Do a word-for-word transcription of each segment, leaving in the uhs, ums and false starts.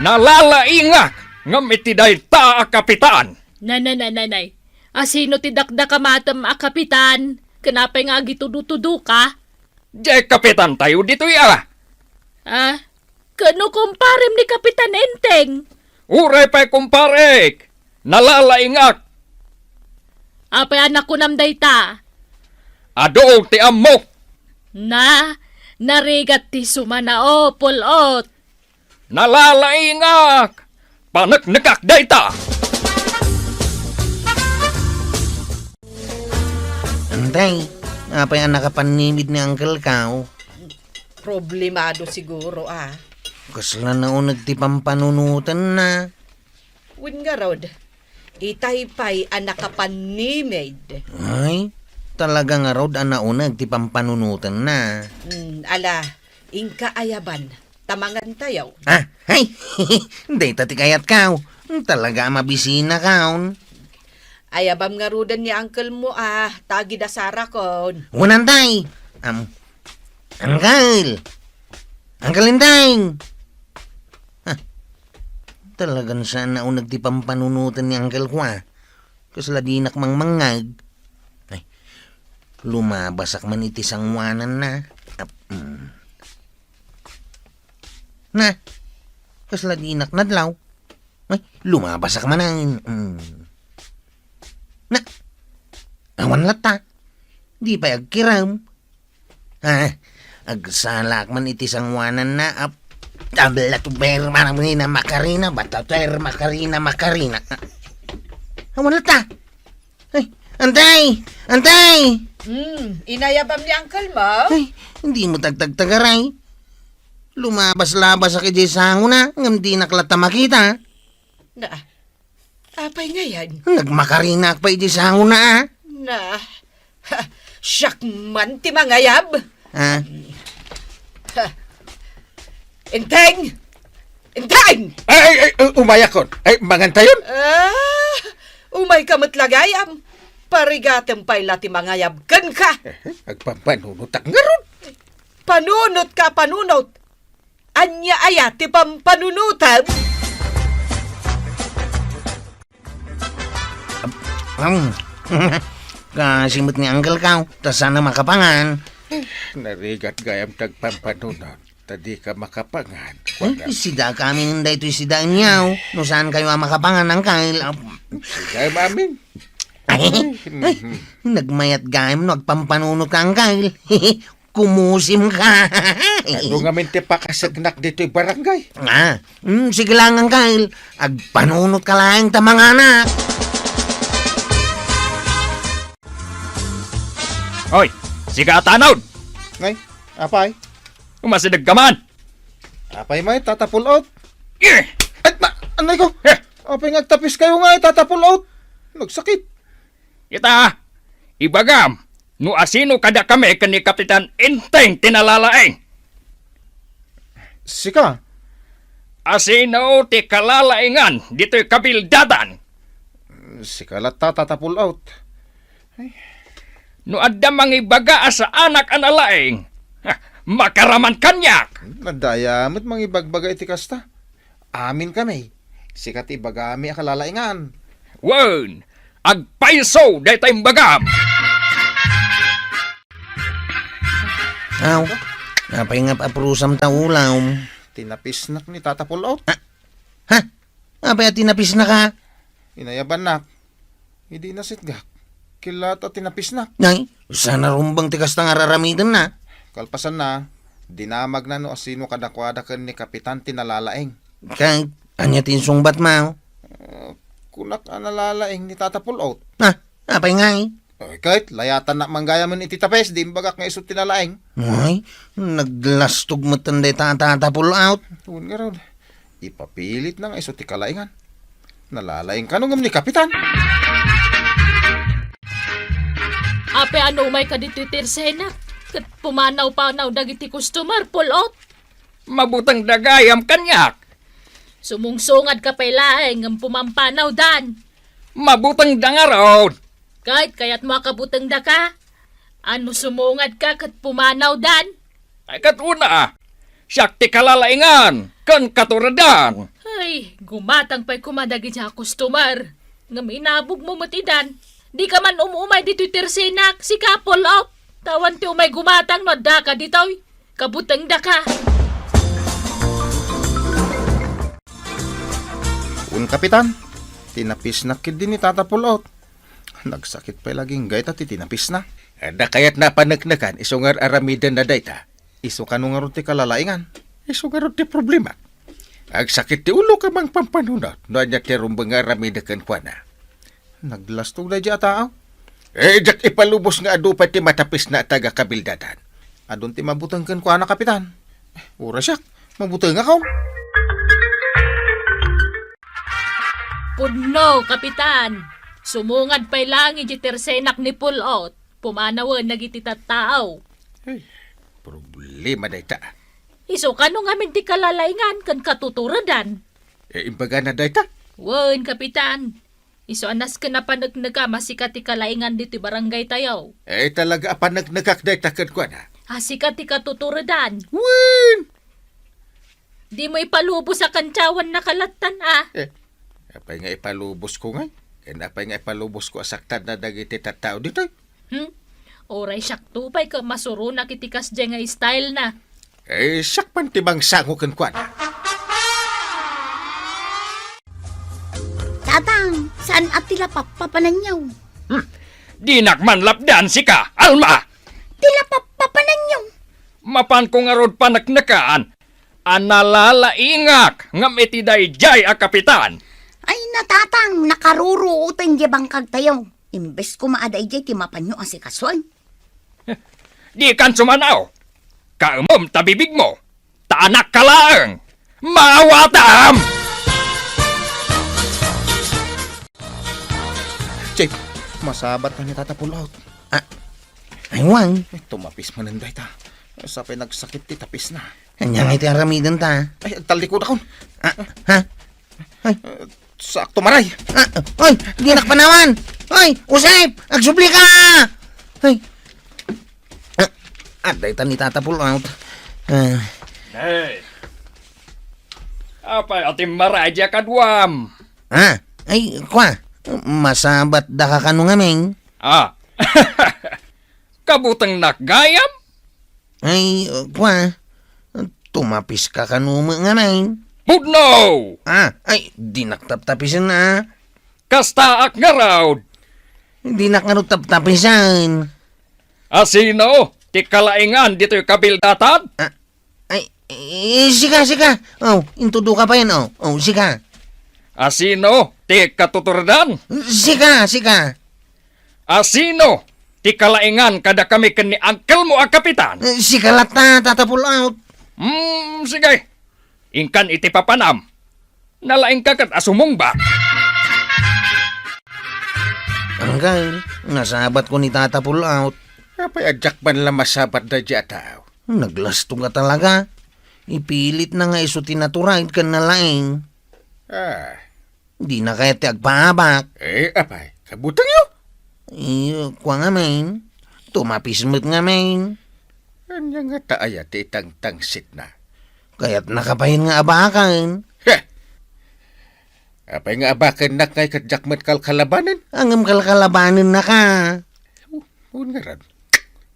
Nalalaingak ngem iti dayta a kapitan. Nanananay. Asino ti dakdakamatem a kapitan? Ken apay nga agitudutudoka? Diay kapitantayo ditoy a. Ah, ken no kumparem ni Kapitan Enteng? Uray pay kumparek. Nalalaingak. Apay a nakunam dayta? Adu ti ammo. Na, narigat ti sumana, o, pul-ot. Nalalaingak. Paneknekak dayta. Antay, apay a nakapannimid ni Uncle Kao? Problemado siguro, ah. Kasla nauneg ti pampanunotenna. Wen ngarud, itay pay a nakapannimid. Ay, talaga ngarud a nauneg ti pampanunotenna. Hmm, ala, inka ayaban, ta mangantayo. Ah, ay, dayta ti kayatko. Talaga a mabisinakaon. Ayabam ngaruden ni uncle mo, ah, ta agidasarakon. Wen, antay. Am, Uncle! Uncle Enteng! Ah, talagan saan nauneg ti pampanunoten ni Uncle ko, ah. Kasla dinak mangmangngeg. Ay, lumabasak man iti sangoananna. Ap-, mm. Na, kasla dinak nadlaw. Ay, lumabasak manen. Mm. Na, awan latta. Di pay agkirem. Ah, agsalak man iti sangoananna, ap-, tabla to ber, Makarina, Makarina, bata ter, Makarina, Makarina. Awan latta. Ay, antay! Antay! Hmm, inayabam ni uncle mo? Ay, hindi mo tagtagtagaray. Lumabas-labas ak idiay sangona, ngem dinak latta makita. Na, apay ngayen? Nagmakarina ak pay idiay sangona, ah. Na, ha, siak man ti mangayab. Ah? Ha. Enteng! Enteng! Ay, ay, ay, umayakon. Ay, mangantayon? Ah, umayka met la gayam. Parigatem pay la ti mangayab kenka. Eh, agpampanunotak ngarud. Panunotka, panunot. Ania aya ti pampanunotem? Am, kasi met ni Uncle Kao, ta saan a makapangan. Narigat gayam ti agpampanunot, ta dika makapangan. Eh, sida kami daytoy sida niaw, no saan kayo a makapangan, Uncle. Am, sida amin. Ay, ay, nagmayat gayam no agpampanunotka, Uncle. Kumusim ka. Adu ngamin ti pakaseknak ditoy barangay. Ah, mm, sige lang, Uncle. Agpanunotka laeng ta manganak. Hoy, sika a tanod! Ngay, apay? Umasideg ka man! Apay may, Tata Pulot? Eh! Ay, ma-, anay ko! Eh! Apay nga agtapis kayo nga, Tata Pulot? Nagsakit. Ita, ibagam, no asino kadakami ken ni Kapitan Enteng ti nalalaing? Sika? Asino ti kalalaingan ditoy kabildadan? Sika latta, Tata Pulot. Ay. No adda mangibaga a saanak a nalaing, ha, makaraman kaniak. Adda aya met mangibagbaga iti kasta. Amin kami. Sika ti ibagami a kalalaingan. Wen, agpayso dayta imbagam. Aw, apay nga aprusam ta ulam? Tinapisnak ni Tata Pulot. Ah, ha? Apay a tinapisnak, ha? Inayabannak. Idi nasitgak, kilat a tinapisnak. Nay, saan a rumbeng ti kasta nga raramidenna? Kalpasanna, dinamagna no asino kadakuada ken ni Kapitan ti nalalaing. Kay, ania ti insungbatmo? Ah, kunak a nalalaing ni Tata Pulot. Ah, apay ngay? Ay, ket, layatannak man gayam iti tapes, di imbagak nga isu ti nalaing. Ay, naglastog met dayta a Tata Pulot. Wen ngarud. Ipapilitna nga isu ti kalaingan. Nalalaing kano ngem ni Kapitan? Apay a no umayka ditoy ti ersenak, ket pumanaw-panaw dagiti customer, Pulot? Mabutengda gayam kaniak. Sumungsungadka pay laeng ngem pumampanawdan. Mabutengda ngarud. Ket kayatmo a kabutengdaka? A no sumungadka ket pumanawdan? Ay, ket una, siak ti kalalaingan ken katuredan. Ay, gumatang pay koma dagiti a customer. Ngem inabogmo met idan. Dika man um-umay ditoy tersenak, sika pull out. Awan ti umay gumatang no addaka ditoy. Kabutengdaka. Un, Kapitan, tinapisnak ketdi ni Tata Pull Out. Nagsakit pay lagi nga dayta ti tinapisna. Adda kayatna a paneknekan isu nga ar-aramidenna dayta. Isu kano ngarud ti kalalaingan? Isu ngarud ti problema. Agsakit ti ulok a mangpampanunot no ania ti rumbeng nga aramidek kenkuana. Naglastog daydiay a tao. Eh, diak ipalubos nga adu pay ti matapisna a taga-kabildatan. Adun ti mabuteng kenkuana, Kapitan. Uray siak, mabutengakon. Pudno, Kapitan. Sumungad pay laeng idiay tersenak ni Pull Out. Pumanawen dagiti tattao. Ay, problema dayta. Isu kano ngamin ti kalalaingan ken katuturedan? Eh, imbagana dayta? Wen, Kapitan. Isu a nasken a paneknekam a sika ti kalaingan ditoy barangaytayo. Eh, talaga a paneknekak dayta kenkuana. A sika ti katuturedan. Wen! Dimo ipalubos a kantiawanna kalattan a. Eh, apay nga ipalubos ko ngay? Ken apay nga ipalubos ko a saktanna dagiti tattao ditoy? Hmm? Uray siakto pay ket masuronak iti kasdiay nga style na. Eh, siak man ti mangsango kenkuana. Tatang, saan a ti lapappapananyo? Hmm. Dinak man lapdan sika, Alma! Ti lapappapananyo? Mapanko ngarud paneknekan a nalalaingak ngem iti daydiay a kapitan. Ay, natatang, nakaruruoten diay bangkagtayo. Imbes koma a daydiay ti mapanyo asikasuen. Dikan sumanaw. Kaemem ta bibigmo. Ta anakka laeng. Maawatam! Chief, masabat na ni Tata Pull Out. Ah, ay, Wang. Ay, tumapis manen dayta. Sapay nagsakit ti tapisna. Ania ngay ti aramidenta? Ay, agtallikodakon. Ah, ha? Ay. Eh, sakto, maray. Ah, oy, dinak panawan. Oy, Usep, agsublika! Ay. Ah, adda ita ni Tata Pull Out. Ah. Hey. Apay a timmaray diay kaduam? Ah, ay, kua, masabatdaka kano ngamin? Ah. Kabutengnak gayam? Ay, kua, tumapiska kano met ngamin? Pudno! Ah, ay, dinak taptapisen a. Kastaak ngarud. Dinak ngarud taptapisen. A sino ti kalaingan ditoy kabildatan? Ah, ay, eh, sika, sika. Oh, intudoka payen, oh. Oh, sika. A sino ti katuturedan? Sika, sika. A sino ti kalaingan kadakami ken ni angkelmo a kapitan? Eh, sika latta, Tata Pull Out. Hmm, sige. Inkan iti papanam. Nalaingka ket a sumungbat. Angkel, nasabatko ni Tata Pull Out. Apay a diak man la masabat daydiay a tao? Naglastog a talaga. Ipilitna nga isu ti naturayed ken nalaing. Ah. Dina kayat ti agpaabak. Eh, apay, kabutengyo? Eh, kua ngamin. Tumapis met ngamin. Ania ngata aya ti itangtangsitna? Kayatnaka payen nga abaken. Heh! Apay nga abakennak ngay ket diak met kalkalabanen? Ngem kalkalabanennaka. Wen ngarud,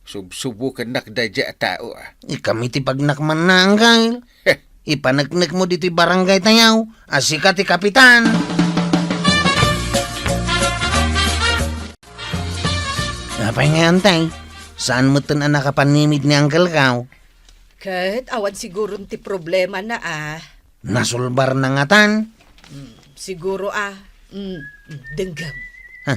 subsubokennak daydiay a tao, a. Ikami ti pagnakmanna, angkel. Heh. Ipaneknekmo ditoy barangaytayo a sika ti kapitan. Apay ngay, antay? Saan metten a nakapanimid ni angkelkaw? Ket awan siguron ti problemana a. Nasolbarna ngatan? Mm, siguro a. Mm, mm, denggem. Ha?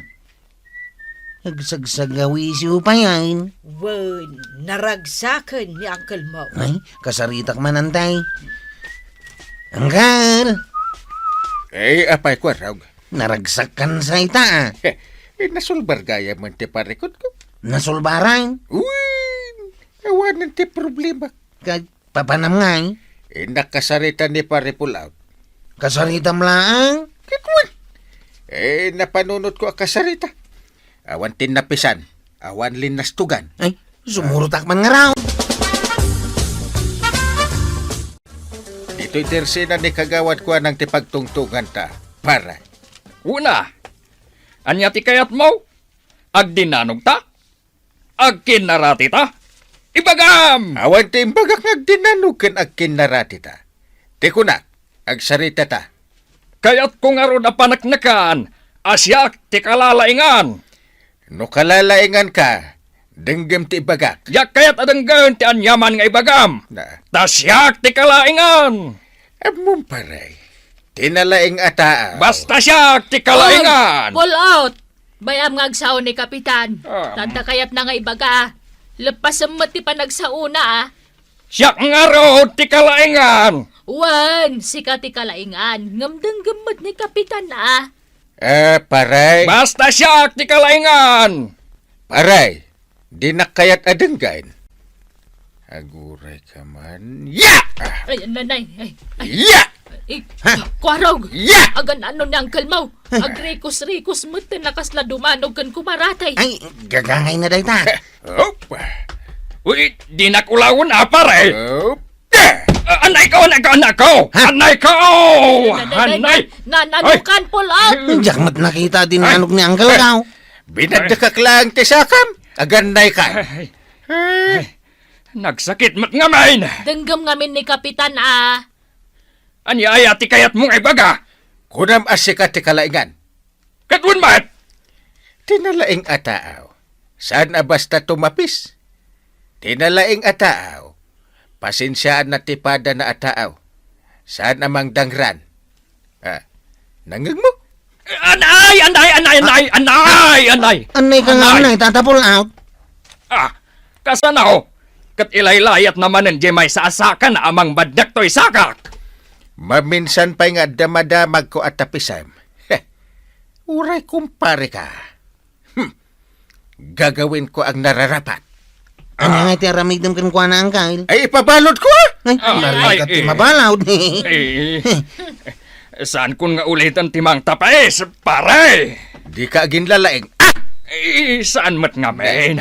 Agsagsagawisiw pay, ay. Wen, naragsaken ni Uncle Mo. Ay, kasaritak man, antay. Uncle! Eh, apay, Kuarog? Naragsakkan sa ita, a. Eh, nasolbar gayam ti parikutko. Nasolbaran? Uy, awanen ti problema. Ka-, Papanam ngay? Eh, nakasarita ni Pare Pulaw. Kasaritam laeng? Ket wen. Eh, napanunotko a kasarita. Awan tinnapisan, awan linnastugan. Ay, sumurotak man ngarud. Di Toy tersena ni Kagawad Kuanang ti pagtungtunganta, pare. Una, ania ti kayatmo? Agdinnanogta? Agkinnaratita? Ibagam! Awan ti imbagak nga agdinnanog ken agkinnaratita. Ti kunak, agsaritata. Kayatko ngarud a paneknekan a siak ti kalalaingan. No kalalainganka, denggem ti ibagak. Diak kayat a denggen ti aniaman nga ibagam. Na. Ta siak ti kalaingan. Ammom, pare, ti nalaing a tao. Basta siak ti kalaingan. Pull out! Bay-am nga agsao ni Kapitan. Ah. Tanta kayatna nga ibaga. Leppasem met ti panagsaona, a. Siak ngarud ti kalaingan. Wen, sika ti kalaingan. Ngem denggem met ni Kapitan, a. Eh, pare. Basta siak ti kalaingan. Pare, dinak kayat a denggen. Aguray ka man. Ya! Ay, nanay, ay, ay. Ya! Eh, Ha? Kuarog! Ya! Agan-ano ni Uncle Mau? Agrikos-rikos met ti nakasla dumanog ken kumaratay. Ay, gagangay na dayta. Hop! Uy, dinak ulawen, a, pare. Hop! Ah, anay ko, anay ko, anay ko! Ha? Anay ko! Anay! Nananukan, pull out! Diak met nakita a dinnanog ni Uncle Mau. Binaddekak lang ti sakam. Agannay ka. Ay, ay, nagsakit met ngamin. Denggem ngamin ni Kapitan, a. Ania aya ti kayatmo nga ibaga? Kunam a sika ti kalaingan. Ket wen met! Ti nalaing a tao, saan a basta tumapis. Ti nalaing a tao, pasensiaanna ti padana a tao, saan a mangdangran. Ah, nangngegmo? Anay, anay, anay, anay, anay, anay! Anay ka nga, anay, Tata Pull Out. Ah, kasano? Ket ilaylayatna manen diay maysa a sakana a mangbaddek toy sakak. Maminsan pay nga adda madamagko a tapisem. Heh, uray kumpare ka. Hmm. Gagawenko ang nararapat. Ania nga ti aramidem kenkuana, Uncle? Ay, ipabaludko, a! Ay, Ah, ay, ay, ket ti eh. mabalud. Eh, saankon nga uliten ti mangtapis, pare! Dika aginlalaing. Ah! Eh, saan met ngamin?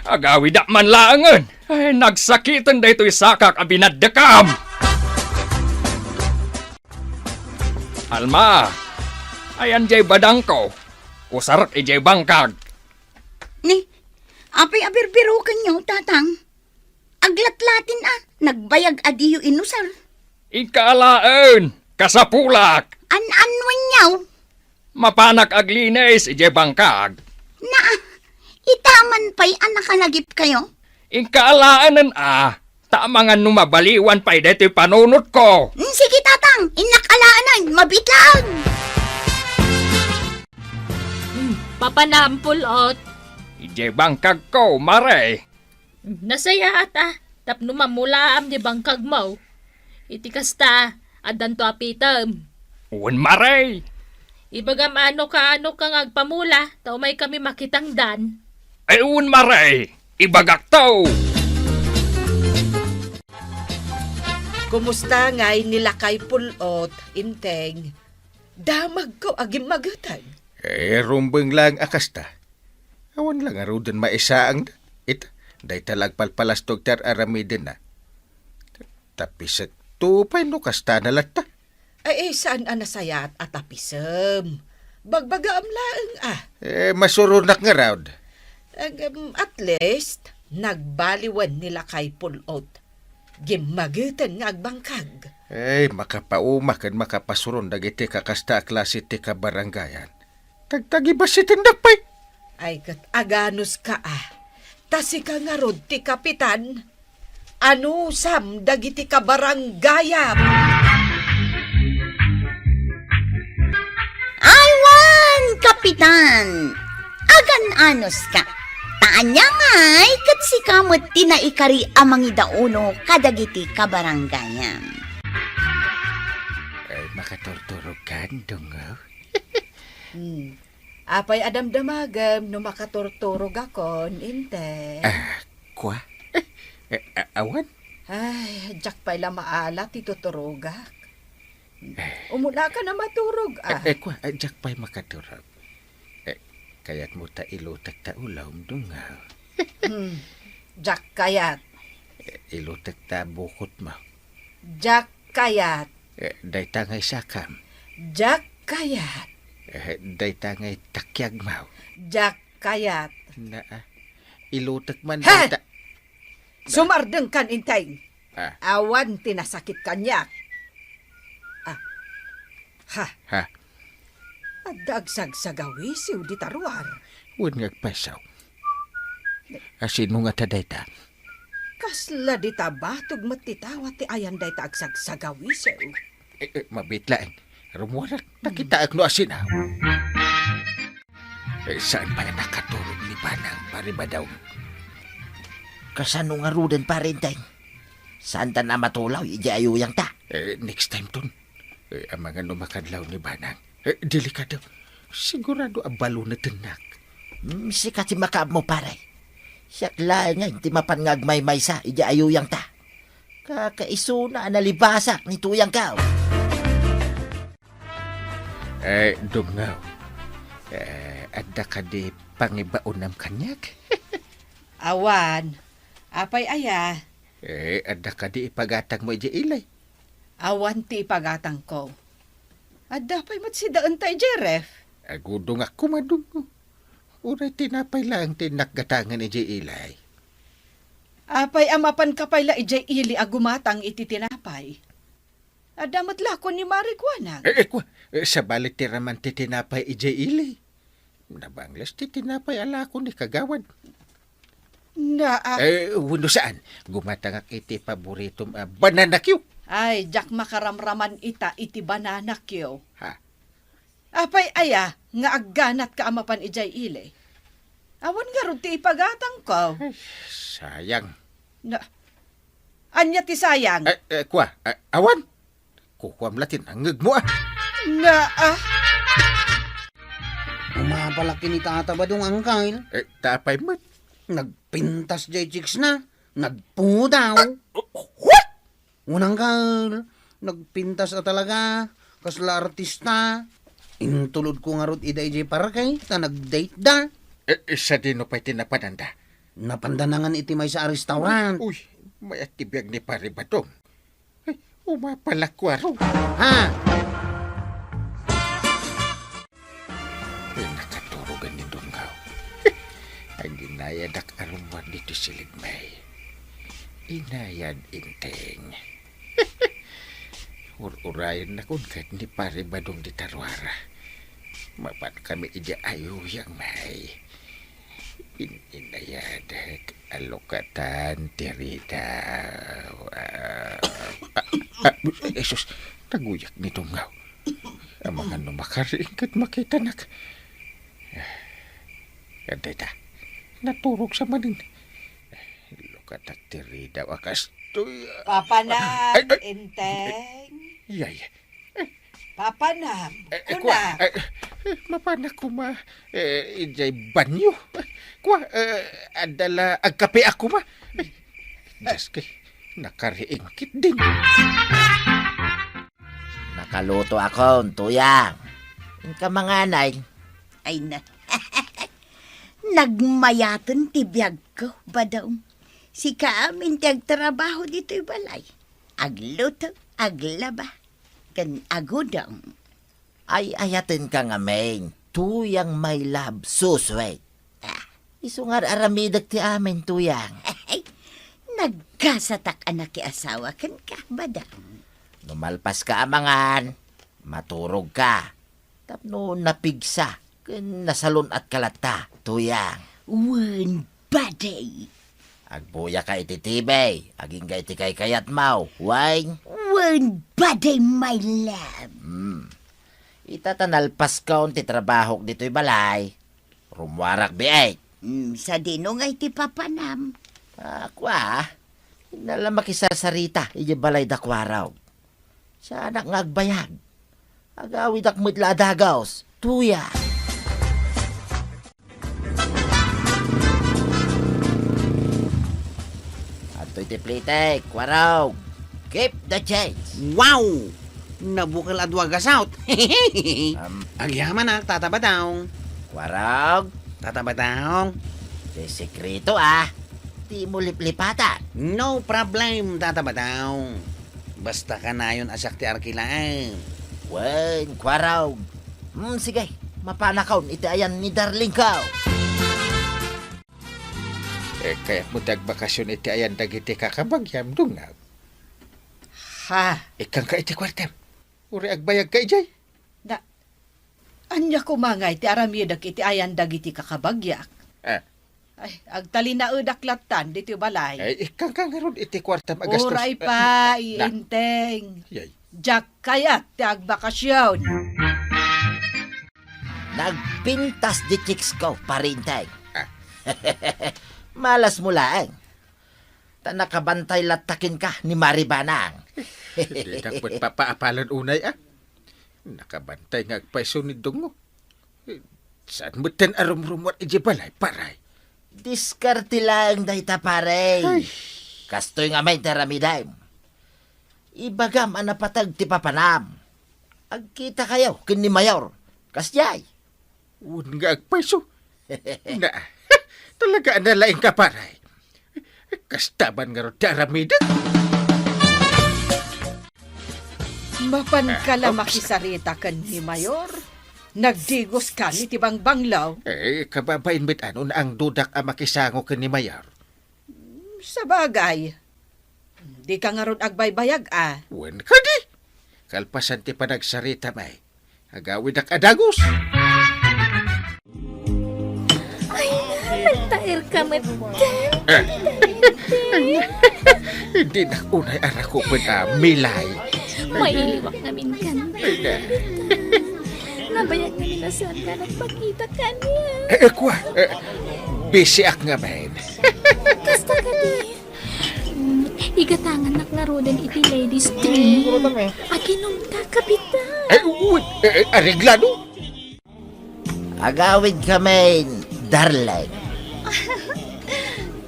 Agawidak man laengen. Ay, nagsakiten daytoy sakak a binaddekam. Alma, ayan diay badangko. Usarek idiay bangkag. Ni, apay a birbirokenyo, Tatang? Aglatlatin a, nagbayag a diyo inusar. Inka alaen, kasapulak. An-annuanyo? Mapanak aglinis idiay bangkag. Na, ita man pay a nakalagipkayo? Inka alaenen a, ta amangan no mabaliwan pay daytoy panunotko. Mm, sige, Tatang, innak alaenen, mabitlaan. Hmm, papanam, Pull Out. Idiay bangkagko, mare. Nasayaat a, tapno mamulaam ti bangkagmo. Iti kasta, addanto apitem. Wen, mare. Ibagam ano kaano ka nga agpamula, ta umaykami makitangdan. Ay, wen, mare. Ibagakto. Kumusta ngay ni Lakay Pull Out, Inteng? Damagko a gimmageten. Eh, rumbeng lang a kasta. Awan la ngaruden maisaangda. Ita, dayta la agpalpalastog ti ar-aramidenna. Tapisekto pay no kasta na latta. Ay, eh, saan a nasayaat a tapisem? Bagbagaam laeng, a. Eh, masuronak ngarud. Ag-, em, at least, nagbaliwen ni Lakay Pull Out. Gimmageten nga agbangkag. Ay, makapauma ken makapasuron dagiti kakasta a klase ti kabarangayan. Tagtagibasitendak pay. Ay, ket aganuska a. Ta sika ngarud ti kapitan. Anusam dagiti kabarangayam. Aywan, Kapitan! Agan-anuska. Ta ania ngay ket sika met ti naikari a mangidauno kadagiti kabarangayam. Ay, makaturturog kan, Dungaw? Hmm. Apay a damdamagem no makaturturogakon, Inte? Ah, kua? Eh, a-, awan? Ay, diak pay la maala ti tuturogak. Eh. Umuna ka na maturog, ah. Eh, eh, kua, eh, diak pay makaturog. Eh, kayatmo ta ilutek ta ulom, Dungaw? Hmm, diak kayat. Eh, ilutek ta bukotmo. Diak kayat. Eh, dayta ngay sakam. Diak kayat. Eh, dayta ngay takiagmaw. Diak kayat. Naa, ilutek man. He! Dayta. Sumardengkan, Enteng. Ah. Awan ti nasakit kaniak. Ah. Ha. Ha? Adda agsagsagawisiw dita ruar. Wen nga agpayso. Asino ngata dayta? Kasla dita batog met ti tawa ti ayan dayta agsagsagawisiw. Eh, eh, mabiit laeng. Rummuarak, nakitaek no asino. Eh, saan pay a nakaturog ni Banang, Pare Badong? Kasano ngaruden, Pare Enteng? Saantan a matulaw idiay ayuyangta? Eh, next time ton. Eh, amangan no makadlaw ni Banang. Eh, delikado. Sigurado a balo natennak. Hmm, sika ti makaammo, pare. Siak laeng ngay ti mapan nga agmaymaysa idiay ayuyangta. Kakaisuna a nalibasak ni tuyangko. Eh, Dumngaw. Eh, adda kadi pangibaonam kaniak? Awan. Apay aya? Eh, adda kadi ipagatangmo idiay ili? Awan ti ipagatangko. Adda pay met sidaenta idiay ref? Agudongak koma, Dumngaw. Uray tinapay laeng ti innak gatangen idiay ili. Apay a mapanka pay la idiay ili a gumatang iti tinapay? Adda met lakon ni Mari kuanak. Eh, eh, kua, eh, sabali ti raman ti tinapay idiay ili. Nabangles ti tinapay a lakon ni kagawad. Naa. Eh, wenno saan, gumatangak iti paboritom a banana cue. Ay, diak makaramraman ita iti banana cue. Ha? Apay aya nga agganatka a mapan idiay ili? Awan ngarud ti ipagatangko. Ay, sayang. Na, ania ti sayang? Eh, eh, kua, eh, awan. Kukuam la ti nangngegmo, ah. Naa. Umapalak ken ni Tata Badong, Angkel. Eh, ta apay met? Nagpintas diay chicks na. Nagpudaw. Ah, what? Unang ka, nagpintas a talaga, kasla artista. Intulodko ngarud ida idiay parke, ta nag-date da. Eh, eh, sadino pay ti napananda? Napanda nangan iti maysa a restaurant. Uy, mayat ti biag ni Pare Badong. Ay, umapalak, Kuaro. Ha? Ay, nakaturogan ni Dunggaw. Aginayadak a rummuar ditoy silidmi. Inayad, Enteng. Ur-urayennakon ket ni Pare Badong dita ruar. Mapankami idiay ayuyangmi. In-inayadek a lukatan ti ridaw. Ah, ah, ah, Jesus, naguyak ni Dunggaw. Amangan no makariing ket makitanak. Adda ita, naturog sa manen. Lukatak ti ridaw a kastoy. Papanam, ay, ay, Enteng. Yay. Papanam. Eh, eh, kuna. Kua, eh, eh, mapanak koma, eh, idiay banyo. Kua, eh, adda la agkape a koma. Dios kay, nakariing ketdin. Nakalutoakon, Tuyang. Inka manganay. Ay na. Nagmayaten ti biagko, Badong. Sika amin ti agtrabaho ditoy balay. Agluto, aglaba, ken agudong. Ay-ayatenka ngamin, Tuyang, my love, so sweet. Ah, isu nga ar-aramidek ti amin, Tuyang. Nagkasatak a nakiasawa kenka, Badong. No malpaska a mangan, maturogka. Tapno napigsa ken nasalun-atka latta, Tuyang. Wen, badi. Agbuyaka iti T V, agingga iti kaykayatmo, wen? Wen, badi, my love. Hmm. Ita ta nalpaskon ti trabahok ditoy balay. Rummuarak biit. Hmm, sadino ngay ti papanam? Ah, kua, inna la makisarsarita idiay balay da Kuarog. Saanak nga agbayag. Agawidak met la a dagus, Tuyang. Adtoy ti plitek, Kuarog. Keep the change. Wow! Nabukel a dua gasut. Am. Agyamanak, Tata Badong. Kuarog. Tata Badong. Ti sekreto, ah. Dimo liplipatan. No problem, Tata Badong. Basta kanayon a siak ti arkilaeng. Wen, Kuarog. Hmm, sige, mapanakon iti ayan ni darlingko. Eh, kayatmo ti agbakasyon iti ayan dagiti kakabagiam, Dungag? Ha? Ikkanka iti kuartem. Uray agbayagka idiay. Na, ania koma ngay ti aramidek iti ayan dagiti kakabagiak? Ah. Ay, agtalinaedak lattan ditoy balay. Ay, ikkanka ngarud iti kuartam a gastos. Uray pa, Inteng. Yay. Diak kayat ti agbakasyon. Nagpintas ti chicks ko, Pare Inteng. Ah. Malasmo laeng. Ta nakabantay latta kenka ni Mari Banang. Dinak met papaapalan unay, a. Nakabantay nga agpayso ni Dungo. Saan metten a rumrumuar idiay balay, pare? Diskarte laeng dayta, pare. Ay. Kastoy ngamin ti aramidem. Ibagam a napateg ti papanam. Agkitakayo ken ni Mayor. Kasdiay. Wen nga agpayso. Na, talaga a nalaingka, pare. Kasta man ngarud ti aramidek. Mapanka la makisarita ken ni Mayor. Nagdigoska iti bangbanglo. Eh, kababain met ano, naangdudak a makisango ken ni Mayor. Sabagay, dika ngarud agbaybayag, a. Wen kadi, kalpasan ti panagsaritam, ay, agawidak a dagus. Ay, nagtaerka met. Eh. Dinak unay a rakupen a, Milay. Mailiwak ngamin kanta. Ay, na. Nabayag ngamin a saanka nagpakita kaniak. Eh, eh, kua, eh, bisiak ngamin. Kasta kadi. Mm, igatangannak ngaruden iti ladies' drink. Aginumta, kapitan. Ay, uy, eh, eh, areglado. Agawidkamin, darling.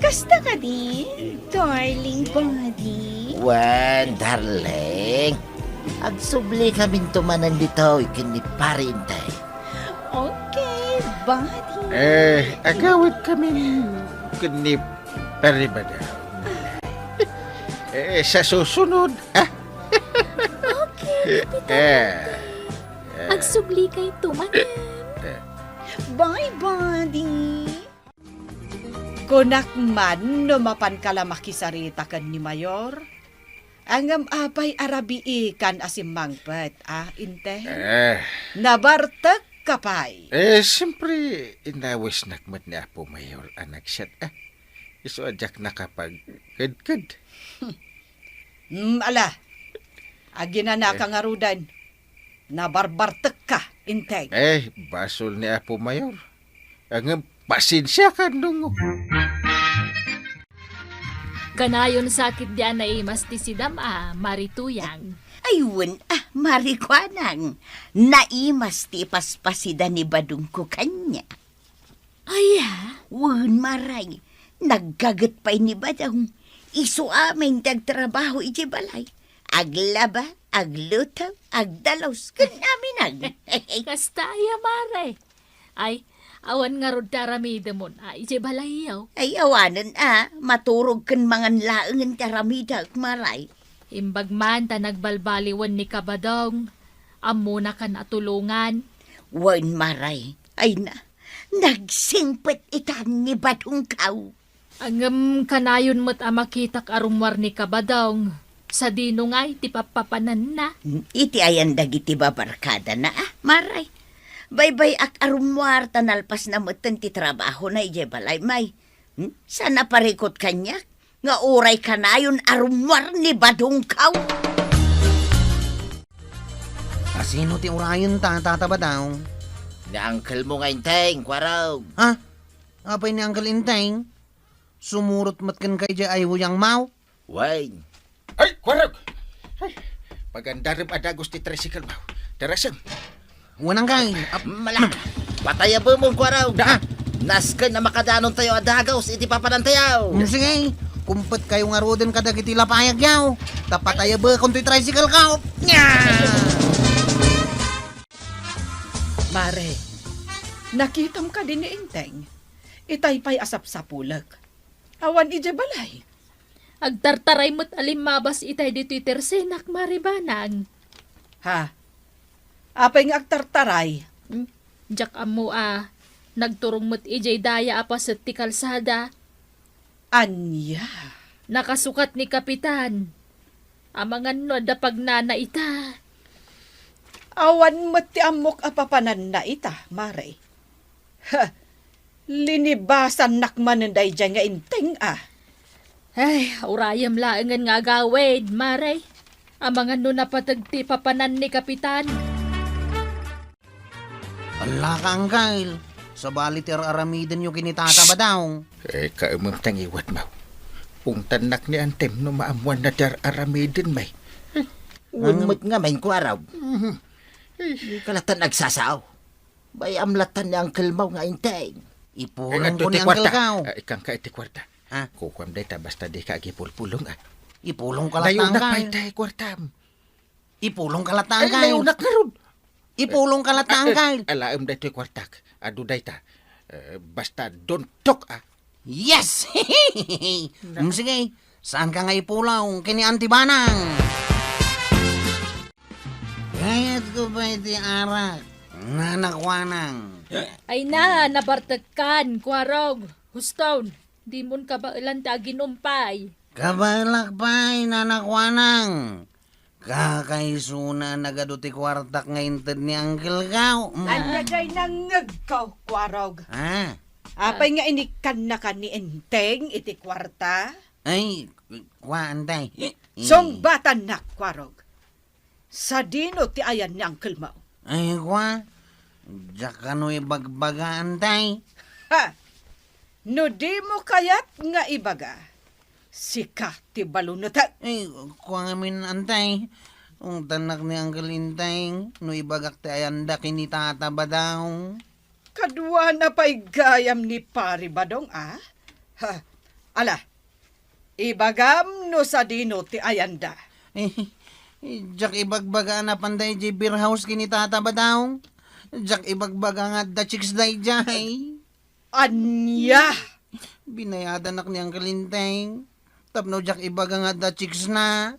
Kasta kadi, darling body? Wen, darling. Agsublikaminto manen ditoy ken ni Pare Inteng. Okay, body. Eh, agawidkamin ken ni Pare Badong. Eh, sa susunod, ah. Okay, Kapitan. Eh. Agsublikayo manen. Eh. Bye, body. Kunak man no mapanka la makisarita ken ni Mayor. Ngem apay a rabiikan a simmangpet, a, Inteng? Eh. Nabartekka pay. Eh, siyempre, inawisnak met ni Apo Mayor a nagsiat, a. Isu a diak nakapagkedked. Hmm, ala. Aginanaka ngaruden. Nabarbartekka, Inteng. Eh, basol ni Apo Mayor. Ngem pasensiakan, Dungo. Kanayon sa ketdi a naimas ti sidam a, Mari Tuyang. Ay, wen, a, Mari Kuanang. Naimas ti ipaspasida ni Badongko kaniak. Aya? Wen, Mari. Naggaget pay ni Badong. Isu amin ti agtrabaho idiay balay. Aglaba, agluto, agdalus, ken amin. Kasta aya, Mari. Ay, awan ngarud ti aramidemon a idiay balayyo? Ay, awanen a, maturog ken mangan laengen ti aramidek, Mari. Imbag man ta nagbalbaliwen ni Kabadong, ammonakan a tulongan. Wen, Mari. Ay na, nagsingpet itan ni Badongko. Ngem kanayon met a makitak a rummuar ni Kabadong, sadino ngay ti pappapananna? Hmm, iti ayan dagiti babarkadana, a, Mari. Baybay-ak a rummuar ta nalpasna metten ti trabahona idiay balay, Mari. Hmm, saan a parikut kaniak nga uray kanayon a rummuar ni Badongko. A, sino ti urayenta, Tata Badong? Ni uncle mo nga Inteng, Kuarog. Ha? Apay ni Uncle Inteng? Sumurot met kenka idiay ayuyangmo? Wen. Ay, Kuarog! Ay, pagandarem a dagus ti tricycle mo. Darasem. Wen, uncle. Ap- Mala. Patayabemon, Kuarog. Da. Nasken a makadanontayo a dagus iti papanantayo. Mm, sige. Kumpetkayo ngaruden kadagiti lapayagyo. Ta patayabekon toy tricycle ko. Nya! Mari, nakitam kadi ni Inteng? Itay pay a sapsapulek. Awan idiay balay. Agtartaray met a limmabas itay ditoy tersenak, Mare Banang. Ha? Apay nga agtartaray? Hmm? Diak ammo a nagturong met idiay daya a paset ti kalsada. Ania? Nakasukat ni Kapitan. Amangan no adda pagnana ita. Awan met ti ammok a papananna ita, Mare. Ha, linibasannak manen daydiay nga inteng a. Ay, urayem laengen nga agawid, Mare. Amangan no napateg ti papanan ni Kapitan. Ala ka, Angkel. Sabali ti ar-aramidenyo ken ni Tata Badong. Eh, kaemem ta ngiwat, Maw. Ungtannak ni Antem no maammuanna ti ar-aramiden, may. Wen met ngamin, Kuarog. Mhm. Di ka latan agsasao. Bay-am latan ni Uncle Mau nga inteng. Ipulong ko ni Uncle Kau. Ah, ikkan ka iti kuarta. Ha? Kukuam dayta basta di ka agipulpulong, ah. Ipulong ka latan, Uncle. Dayunak pay tay kuartam. Ipulong ka latan, Uncle. Dayunak ngarud. Ipulong ka latan, Uncle. Alaem daytoy kuartak. Adu dayta. Eh, basta don't talk, ah. Yes! Mm, sige, saan ka nga ipulong ken ni Auntie Banang? Kayat ko pa iti arak, Nana Kuanang. Ay na, nabartekkan, Kuarog. Huston, dimon kabaelan ti aginom pay. Kabaelak pay, Nana Kuanang. Kakaisuna nagadu ti kuartak nga inted ni Uncle Kau. Mm. Ania jay nangngegko, Kuarog? Ha? Apay nga inikkannaka ni Enteng iti kuarta? Ay, kua, Antay. Sungbatannak, Kuarog. Sadino ti ayan ni Uncle Mau? Ay, kua, diak kano ibagbaga, Antay. Ha! No dimo kayat nga ibaga, sika ti balunetek. Ay, kua ngamin, Antay. Ungtannak ni Uncle Intay, no ibagak ti ayanda ken ni Tata Badong. Kaduana pay gayam ni Pari Badong, a? Ha, ala, ibagam no sadino ti ayanda. Eh, diak ibagbaga a napan daydiay beer house ken ni Tata Badong. Diak ibagbaga nga adda chicks daydiay. Ania? Binayadanak ni Uncle Inteng. Tapno diak ibaga nga adda chicks na.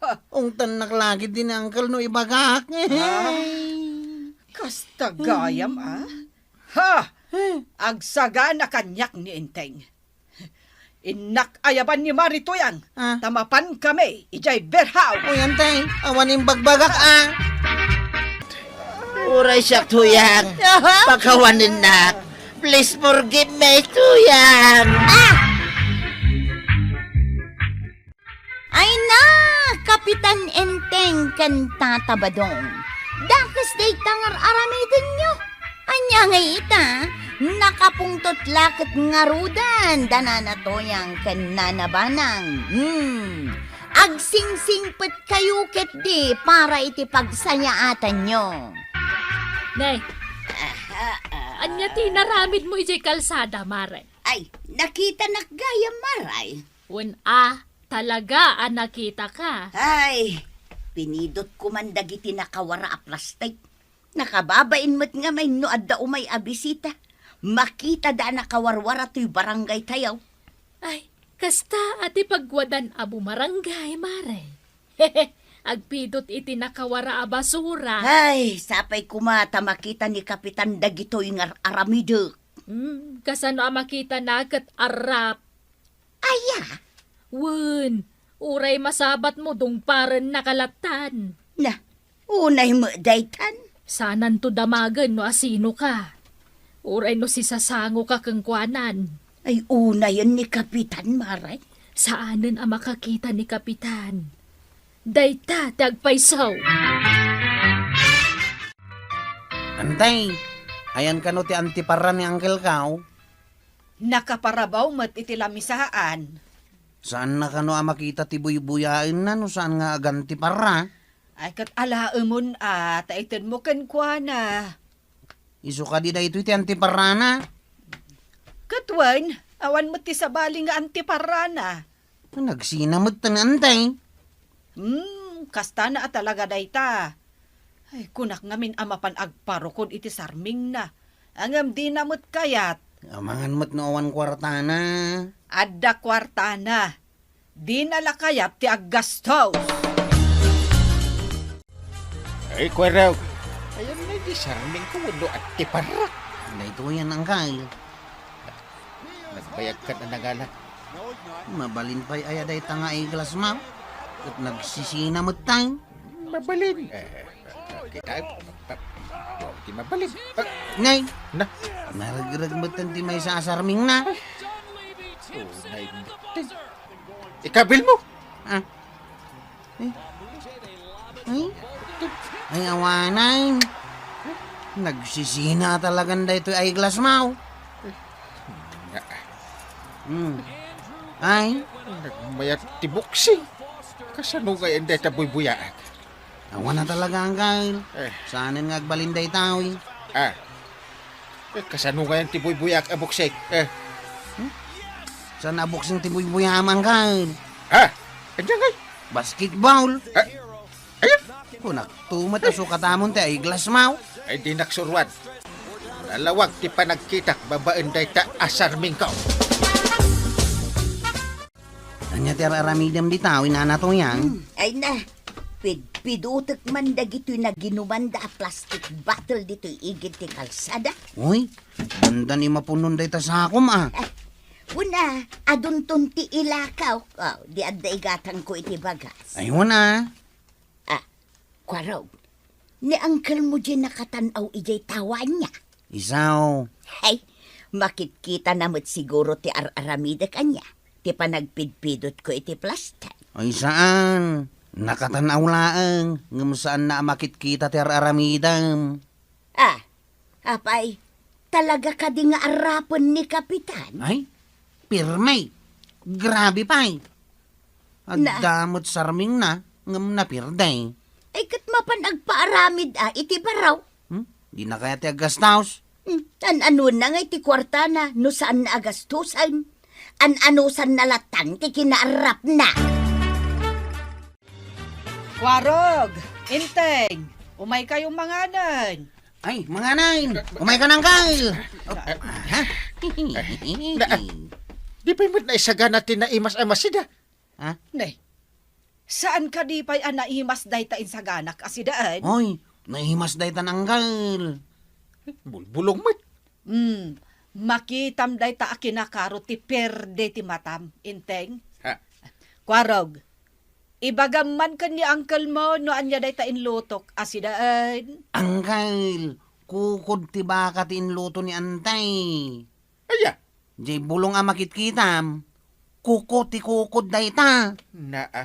Ha? Ungtannak la ketdi ni Uncle no ibagak. Ah, kasta gayam, a? Ha! Agsagana kaniak ni Inteng. Innak ayaban ni Mari Tuyang, ah, ta mapan kami idiay beer house. Uy, Antay, awan imbagbagak, ah. Uray siak, Tuyang. Aha. Pakawanennak. Please forgive me, Tuyang. Ah! Ay na, Kapitan Enteng ken Tata Badong. Dakes dayta nga ar-aramidenyo. Ania ngay ita? Nakapungtot la ket ngaruden da Nana Toyang ken Nana Banang. Hmm. Agsingsingpetkayo ketdi para iti pagsayaatanyo. Nay, ania ti inaramidmo idiay kalsada, Mare? Ay, nakitanak gayam, Mare. Wen a, talaga a nakitaka. Ay, pinidotko man dagiti nakawara a plastik. Nakababain met ngamin no adda umay a bisita. Makitada a nakawarwara toy barangaytayo. Ay, kasta a ti pagwadan a bumarangay, Mare. Agpidot iti nakawara a basura. Ay, sapay koma ta makita ni Kapitan dagitoy nga ar-aramidek. Hmm, kasano a makitana ket arrap? Aya? Wen, uray masabatmo, dungparennaka latan. Na, unay met daytan. Sananto damagen no asinoka. Uray no sisasangoka kenkuanan. Ay, unayen ni Kapitan, Mare. Saanen a makakita ni Kapitan. Dayta ti agpayso. Antay, ayan kano ti antiparra ni Uncle Kau? Nakaparabaw met iti lamisaan. Saanna kano a makita ti buybuyaenna no saan nga agantiparra? Ay, ket alaemon a, ta itedmo kenkuana. Isu kadi daytoy ti antiparrana? Ket wen, awan met ti sabali nga antiparrana. Nagsina met ten, Antay. Hmm, kastana a talaga dayta. Ay, kunak ngamin a mapan agparukod iti sarmingna. Ngem dina met kayat. Amangan met no awan kuartana. Adda kuartana. Dina la kayat ti aggastos. Ay, Kuya Rog. Ayan na di sarming ko, wano at ti parak. Daytoyen, Angkal. Nagbayag ka na nagala. Mabalin pay aya dayta nga eyeglass mo? Ket nagsisina met tayo. Mabalin. Eh, kita, di mabalin. Ah, Nay! Na? Naregreg met ti maysa a sarmingna. Oh, nay, ikabil mo? Ah. Eh? Eh? Ay, awanan. Nagsisina talagan daytoy eyeglass mo. Hmm. Ay? Nagmayat ti boxing. Kasano nga indi ta buybuyaak? Awan na talaga, Angkal. Eh. Saanen nga agbalin daytoy. Ah. Eh, kasano ngayon ti buybuyaak a boxing? Eh. Hmm? Saan a boxing ti buybuyaam, Angkal? Ha? Anya ngay? Basketball. Ah. Ayan. Kunak tumet a sukatamon ti eyeglass mo. Ay, di naksuruan. Nalawag ti panagkitak babaen dayta a sarmingko. Ania ti ar-aramidem dita, inana Toyang? Hmm, ay na, pidpidutek man dagitoy naginumanda a plastic bottle ditoy igid ti kalsada. Uy, anda ni mapunon dayta sakom, ah. Ah, una, adunton ti ilakaw. Oh, di adda igatangko iti bagas. Ay, una. Ah, Kuarog, ni uncle mo diay nakatan-aw idiay tawa ania? Isu. Hay, makitkitana met siguro ti ar-aramidek ania, ti panagpidpidotko iti plastic. Ay, saan. Nakatan-aw laeng, ngem saanna a makitkita ti ar-aramidem. Ah, apay, talaga kadi nga arrapen ni Kapitan? Ay, pirme. Grabe pay. Na- Adda met sarmingna, ngem napierde. Ay, ket mapan agpaaramid a iti baro. Hmm? Dina kayat ti aggastos? Hmm, an-anonna ngay ti kuartana no saanna a gastusen? An-anosanna latta ti kinaarrapna? Kuarog, Inteng, umaykayo manganen. Ay, manganen! Umayka, uncle! Ha? Na, di pay met naisagana ti naimas a masida. Ha? Ne, saan kadi pay a naimas dayta insaganak a sidaen? Oy, naimas dayta, uncle. Bulbulong met. Hmm, makitam dayta a kinakaro ti pierde ti matam, Inteng. Ha? Kuarog, ibagam man ken ni uncle mo no ania dayta inlutok a sidaen. Uncle, kukod ti baka ti inluto ni Antay. Aya? Diay bulong a makitkitam, kuko ti kukod dayta. Naa.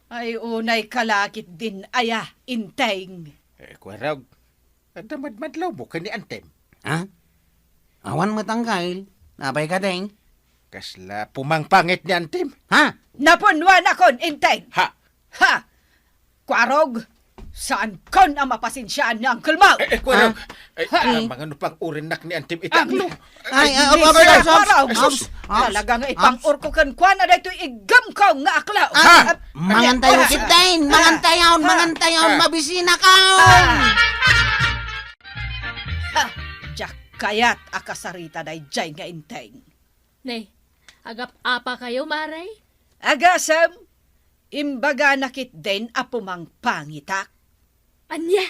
Ay, unay kalakit din aya, Inteng. Eh, Kuarog, adda madmadlaw mo ken ni Antem? Ha? Awan met, uncle. Apay ka, Teng? Kasla pumangpangit ni Antem. Ha? Napunwanakon, Inteng! Ha? Ha! Kuarog, saankon a mapasensiaan ni uncle mo! Eh, eh, Kuarog, ah? Eh, ha? Ah, mangano pang-urinnak ni Antem iti aklo? Ay, ah, Ni ah, ah, Sir ah, ah, Kuarog! Ah, ah, Talaga nga ah, ipang-urko kenkuana daytoy iggamko nga aklo! Ah, Ha? Mangantayo, Antem! Mangantayon! Ah. Mangantayon! Ah. Mabisinakon! Ha! Diak kayat a kasarita daydiay nga Inteng. Ne, agap-apa kayo, Mare? Agasem, imbagana ketdin a pumangpangitak. Ania?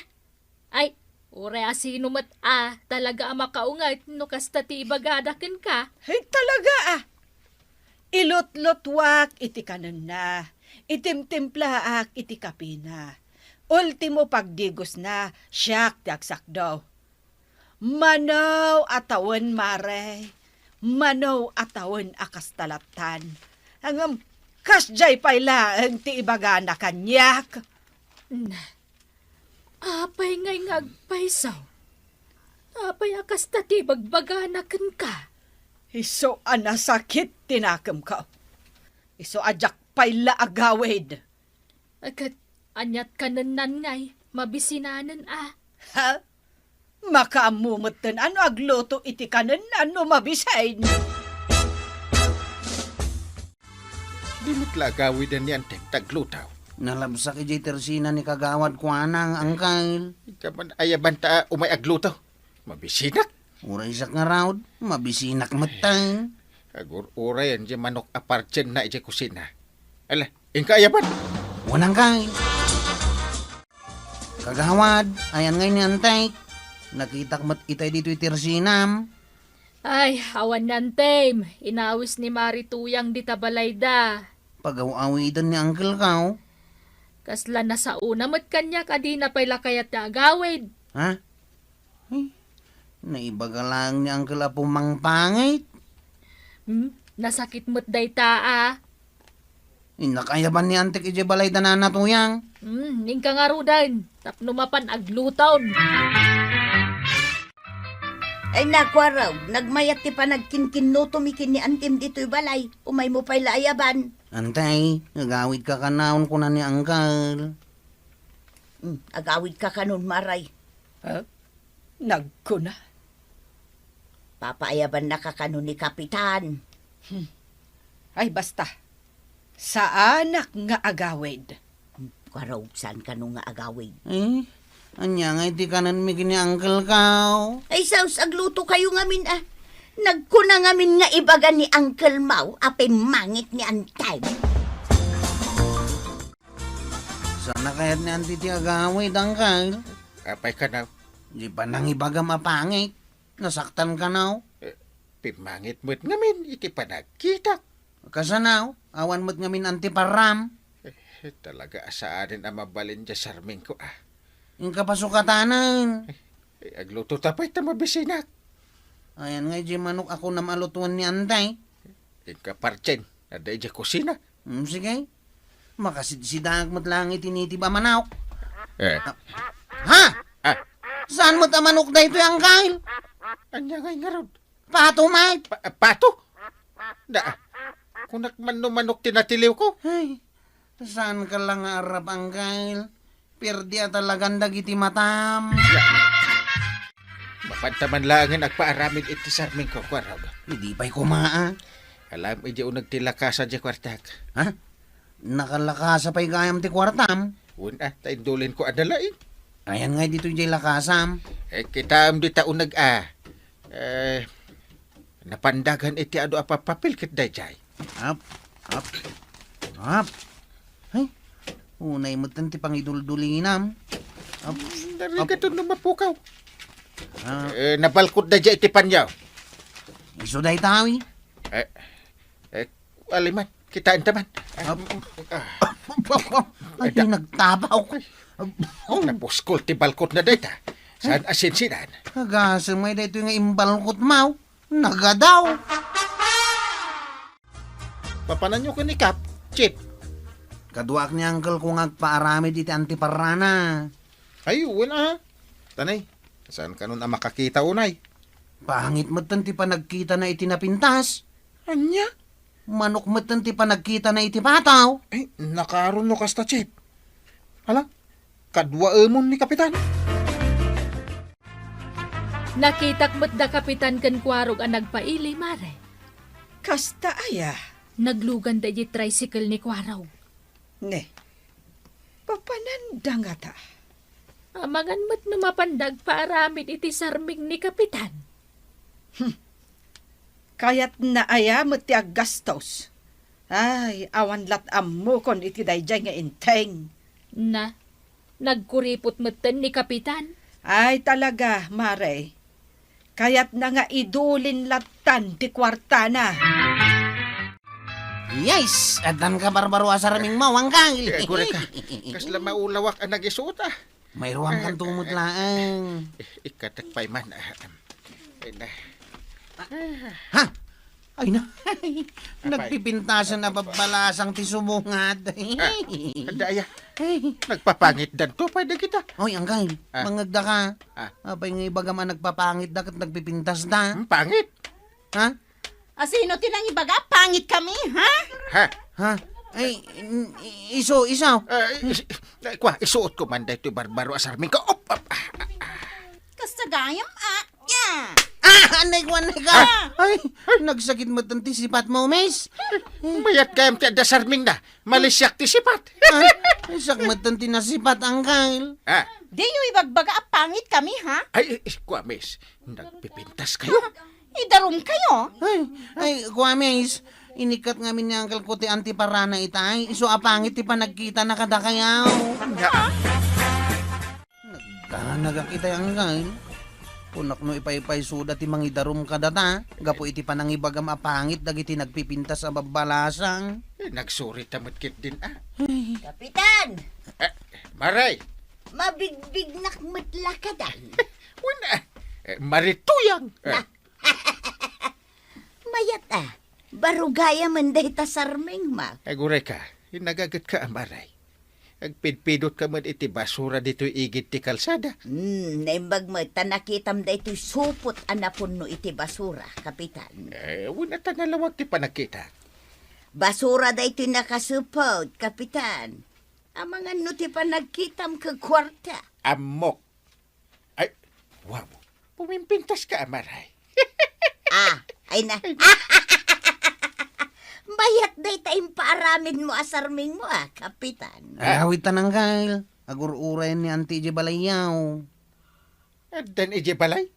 Ay, uray a sino met a talaga a makaunget no kasta ti ibagada kenka. Ay, talaga a. Ilutlutwak iti kanenna, itimtimplaak iti kapina. Ultimo pagdigosna, siak ti agsakdo. Mano a tawen, Mare, mano a tawen a kasta lattan. Ngem, kasdiay pay laeng ti ibagana kaniak. Na, apay ngay nga agpayso? Apay a kasta ti ibagbagana kenka? Isu a nasakit ti nakemko. Isu a diak pay la agawid. Ket aniat kanennan ngay mabisinanen a? Ha? Makaammo metten a no agluto iti kanennan no mabisin. Di met la agawiden ni Antem ti agluto. Nalabsak idiay tersina ni Kagawad kuana, uncle. Ita man, ayabanta a umay agluto. Mabisinak. Uray siak ngarud, mabisinak metten. Agur-urayen diay manok a partienna idiay kusina. Ala, inka ayaban. Wen, Uncle. Kagawad, ayan ngay ni Antek. Nakitak met itay ditoy tersinam. Ay, awan ni Antem. Inawis ni Mari Tuyang dita balayda. Pagaw-awiden ni Uncle ko. Kasla nasaona met kaniak a dina pay la kayat ti agawid. Ha? Ay, naibaga laeng ni Uncle a pumangpangit. Hmm? Nasakit met dayta, a. Innak ayaban ni Antek idiay balay da Nana Tuyang. Hmm, inka ngaruden, tapno mapan agluton. Ay, naku, Arog, nagmayat ti panagkinkinnutomi ken ni Antem ditoy balay. Umaymo pay la ayaban. Antay, agawidka kanayon, kuna ni Uncle. Hmm, agawidka kanon, Maray. Ha? Nagkuna? Papaayabannaka kano ni Kapitan. Hmm. Ay, basta. Saanak nga agawid. Hmm, karaw, saan kano nga agawid? Eh, ania nga iti kanenmi ken ni Uncle ko? Ay, sus, agluto kayo ngamin, a. Nagkuna ngamin nga ibaga ni Uncle Mau a pimmangit ni Antay. Saan a kayat ni Anti ti agawid, Uncle? Apay kano? Di ba nangibagam a pangit? Nasaktan kano? Eh, pimmangit met ngamin iti panagkitak. Kasano? Awan met ngamin Anti parram. Eh, talaga a saanen a mabalin diay sarmingko, a. Inka pasukatanen. Eh, agluto ta pay ta mabisinak. Ayan nga diay manok a kunam a lutuan ni Antay. Inka partsien, adda idiay kusina. Hmm, sige. Makasidsidaak met laeng iti nitib a manok. Eh. Ha? Ah. Saan met a manok daytoy, Uncle? Ania ngay ngarud? Pato met. Pa-, pato? Da, kunak man no manok ti natiliwko. Ay, saanka la nga arrap, Uncle. Perdi a talagan dagiti matam. Ya. Mapanta man laengen agpaaramid iti sarmingko, Kuarog. Idi pay koma, a. Alam, idiay uneg ti lakasa diay kuartak. Ha? Nakalakasa pay gayam ti kuartam? Wen, a, ta indulinko a nalaing. Ayan ngay ditoy diay lakasam. Eh, kitaem dita uneg, a. Eh, napandagan iti adu a papapil ket daydiay. Ap, ap, ap. Ay, unay metten ti pangiduldulinam. Ap, narigat no mapukaw. Ah. Eh, nabalkot daydiay iti panyo. Isu dayta, wi. Eh, eh, aliman, kitaenta man. Ap, ah. Ay, nagtabaw ko. Oh. Napuskol ti balkot na dayta. Saan a sinsinan? Agasem ay daytoy nga imbalkot, maw. Nagadaw. Papananyo ken ni Kap, Chief? Kaduak ni uncle ko nga agpaaramid iti antiparrana. Ay, wen a. Tanay, saan kanon a makakita unay? Pangit metten ti panagkitana iti napintas. Ania? Manok metten ti panagkitana iti pataw. Ay, nakaron no kasta, Chief. Hala, kaduaemon ni Kapitan. Nakitak met da Kapitan ken Kuarog a nagpaili, Mare. Kasta aya? Nagluganda idiay tricycle ni Kuarog. Ne, papananda ngata? Amangan met no mapanda agpaaramid iti sarming ni Kapitan. Hmm. Kayatna aya met ti aggastos? Ay, awan lat ammokon iti daydiay nga inteng. Na, nagkuripot metten ni Kapitan. Ay, talaga, Mare. Kayatna nga idulin lattan ti kuartana. Yes! Addan ka barbaro a sarming mo, Uncle. Eh, agurayka. Kasla maulawak a nagisuot, a. Mairuam kan tumot laeng. Eh, ikatek pay man, a. Ay, na. Ha? Ay na. Apay. Nagpipintasan a babbalasang ti subungad. Ah, adda aya. Ay. Nagpapangitdanto pay dagita. Oy, Uncle, ah, mangngegda ka. Ah. Apay nga ibagam a nagpapangitda ket nagpipintasda? Hmm, pangit. Ha? A, sino ti nangibaga a pangitkami, ha? Ha? Ha? Ay, n-, i-, isu, isu. Ah, is-, ay, kwa, isuotko man daytoy barbaro a sarmingko. Op, op, ah, ah, ah. Kasta gayam, a. Ya! Ah, anay ko, anay ka! Ah! Ay, nagsakit metten ti sipatmo, miss. Mayat gayam ti adda sarmingna. Malisiak ti sipat. Ah, siak metten ti nasipat, Uncle. Ah. Diyo ibagbaga a pangitkami, ha? Ay, eh, kua, miss. Nagpipintaskayo. Idarumkayo. Ay, ay, kua, miss. Inikkat ngamin ni Uncle ko ti antiparana itay, isu a pangit ti panagkitana kadakayaw. Nya. Nagdanagak itay, Uncle. Kunak no ipaypaysuda ti mangidarum kadata, gapu iti panangibagam a pangit dagiti nagpipintas a babbalasang. Eh, nagsurita met ketdin, a. Ay. Kapitan! Eh, Maray! Mabigbignak met la kada. Wen, eh, Marituyang! Eh. Na-, Mayat a, baro gayamen dayta sarmingmo. Aguray ka, inagagetka a Maray. Agpidpidotka met iti basura ditoy igid ti kalsada. Hmm, naimbag met ta nakitam daytoy supot a napunno iti basura, Kapitan. Eh, wen a ta nalawag ti panagkitak. Basura daytoy nakasupot, Kapitan. Amangan no ti panagkitam ket kuarta. Ammok. Ay, wow. Pumimpintaska a Maray. Ah, ay na. Mayat dayta impaaramidmo a sarmingmo a, Kapitan. Ah. Agawidtan, Uncle. Agur-urayen ni Auntie idiay balayyaw. Addan idiay balay?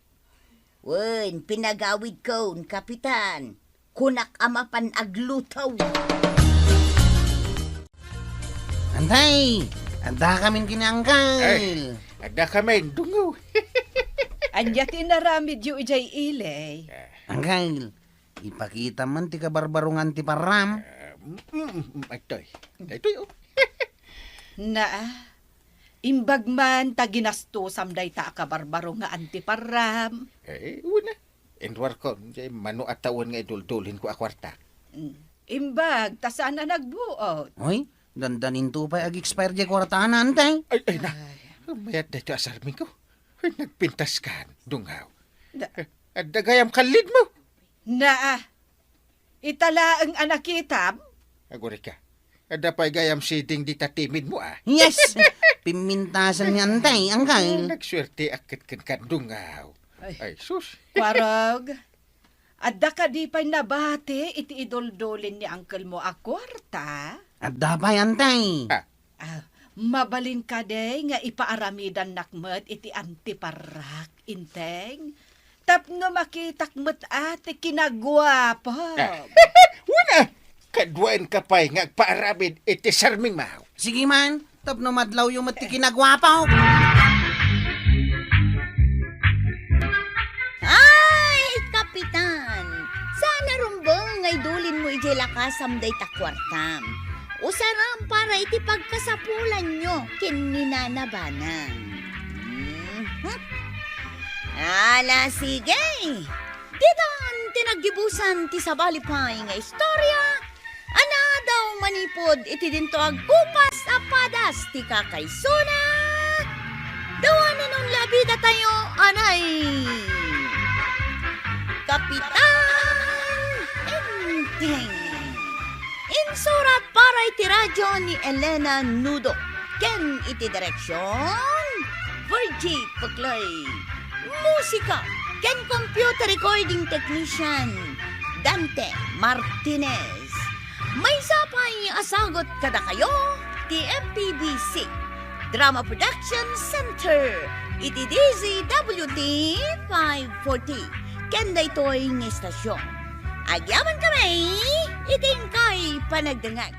Wen, pinagawidkon, Kapitan. Kunak a mapan agluto. Antay! Addakamin ken ni Uncle. Ay, addakamin, dungaw. Ania ti inaramidyo idiay ili? Uncle, ipakitam man ti kabarbarungan ti parram. Ah, mm, mm, mm, adtoy. Daytoy, oh. Naa, imbag man ta ginastosam dayta a kabarbaro nga antiparram. Eh, wen a. Inruarkon, diay mano a tawen nga iduldulinko a kuarta. Mm. Imbag, ta saan a nagbuot. Hoy, dandaninto pay ag-expire diay kuartana, Antay. Ay, ay na. Ay. Mayat daytoy a sarmingko. Ay, nagpintaskan, dungaw. Da- Eh, adda gayam kallidmo. Naa. Ita laeng a nakitam? Aguray ka. Adda pay gayam siding dita timidmo, a. Yes! Pimintasan ni Antay, Uncle. Nagsuerteak ket kenka, dungaw. Ay. Ay, sus. Kuarog, adda kadi pay nabati iti iduldulin ni uncle mo a kuarta? Adda pay, Antay. Ah. Ah, mabalin kadi nga ipaaramidannak met iti antiparrak, Inteng? Tapno makitak met a ti kinaguapo. Ah, wen a, kaduaenka pay nga agpaaramid iti sarmingmo. Sige man, tapno madlawyo met ti kinaguapo. Ay, Kapitan, saan a rumbeng nga idulinmo idiay lakasam dayta kuartam. Usaram para iti pagkasapulanyo ken ni Nana Banang. Mhm. Ala, sige. Ditan ti naggibusan ti sabali pay nga istorya a naadaw manipud iti dinto agkupas a padas ti kakaisuna. Dawanan on la a bidatayo, anay. Kapitan Enteng. Insurat para iti radio ni Elena Nudo ken iti direksion, Virgie Peclay. Musika ken computer recording technician, Dante Martinez. Maysa pay a sagut kadakayo ti M P B C Drama Production Center iti D Z W T five forty ken daytoy nga istasyon. Agyamankami iti inkay panagdengngeg.